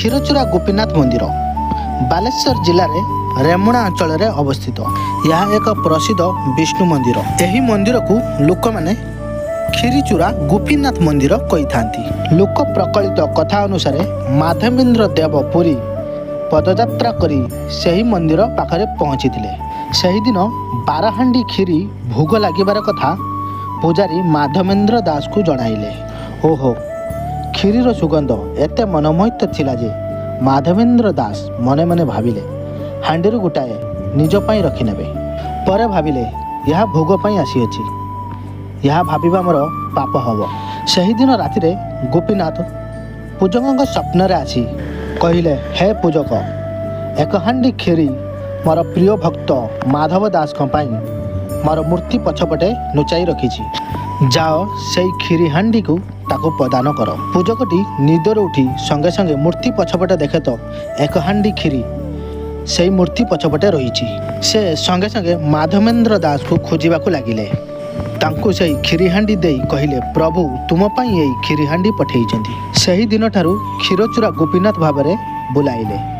କ୍ଷୀରଚୋରା ଗୋପୀନାଥ ମନ୍ଦିର ବାଲେଶ୍ୱର ଜିଲ୍ଲାରେ ରେମୁଣା ଅଞ୍ଚଳରେ ଅବସ୍ଥିତ। ଏହା ଏକ ପ୍ରସିଦ୍ଧ ବିଷ୍ଣୁ ମନ୍ଦିର। ଏହି ମନ୍ଦିରକୁ ଲୋକମାନେ କ୍ଷୀରିଚୂରା ଗୋପୀନାଥ ମନ୍ଦିର କହିଥାନ୍ତି। ଲୋକ ପ୍ରକଳିତ କଥା ଅନୁସାରେ ମାଧବେନ୍ଦ୍ର ଦେବ ପୁରୀ ପଦଯାତ୍ରା କରି ସେହି ମନ୍ଦିର ପାଖରେ ପହଞ୍ଚିଥିଲେ। ସେହିଦିନ 12 ହାଣ୍ଡି କ୍ଷୀରି ଭୋଗ ଲାଗିବାର କଥା ପୂଜାରୀ ମାଧବେନ୍ଦ୍ର ଦାସକୁ ଜଣାଇଲେ। ଓହୋ, କ୍ଷୀରିର ସୁଗନ୍ଧ ଏତେ ମନମୋହିତ ଥିଲା ଯେ ମାଧବେନ୍ଦ୍ର ଦାସ ମନେ ମନେ ଭାବିଲେ, ହାଣ୍ଡିରୁ ଗୋଟାଏ ନିଜ ପାଇଁ ରଖିନେବେ। ପରେ ଭାବିଲେ, ଏହା ଭୋଗ ପାଇଁ ଆସିଅଛି, ଏହା ଭାବିବା ମୋର ପାପ ହେବ। ସେହିଦିନ ରାତିରେ ଗୋପୀନାଥ ପୂଜକଙ୍କ ସ୍ୱପ୍ନରେ ଆସି କହିଲେ, "ହେ ପୂଜକ, ଏକ ହାଣ୍ଡି କ୍ଷୀରି ମୋର ପ୍ରିୟ ଭକ୍ତ ମାଧବ ଦାସଙ୍କ ପାଇଁ ମୋର ମୂର୍ତ୍ତି ପଛପଟେ ଲୁଚାଇ ରଖିଛି। ଯାଅ, ସେଇ କ୍ଷୀରି ହାଣ୍ଡିକୁ ତାକୁ ପ୍ରଦାନ କର।" ପୂଜକଟି ନିଦରୁ ଉଠି ସଙ୍ଗେ ସଙ୍ଗେ ମୂର୍ତ୍ତି ପଛପଟେ ଦେଖେ ତ ଏକ ହାଣ୍ଡି କ୍ଷୀରି ସେଇ ମୂର୍ତ୍ତି ପଛପଟେ ରହିଛି। ସେ ସଙ୍ଗେ ସଙ୍ଗେ ମାଧବେନ୍ଦ୍ର ଦାସକୁ ଖୋଜିବାକୁ ଲାଗିଲେ। ତାଙ୍କୁ ସେଇ କ୍ଷୀରି ହାଣ୍ଡି ଦେଇ କହିଲେ, "ପ୍ରଭୁ ତୁମ ପାଇଁ ଏଇ କ୍ଷୀରି ହାଣ୍ଡି ପଠେଇଛନ୍ତି।" ସେହି ଦିନଠାରୁ କ୍ଷୀରଚୋରା ଗୋପୀନାଥ ଭାବରେ ବୁଲାଇଲେ।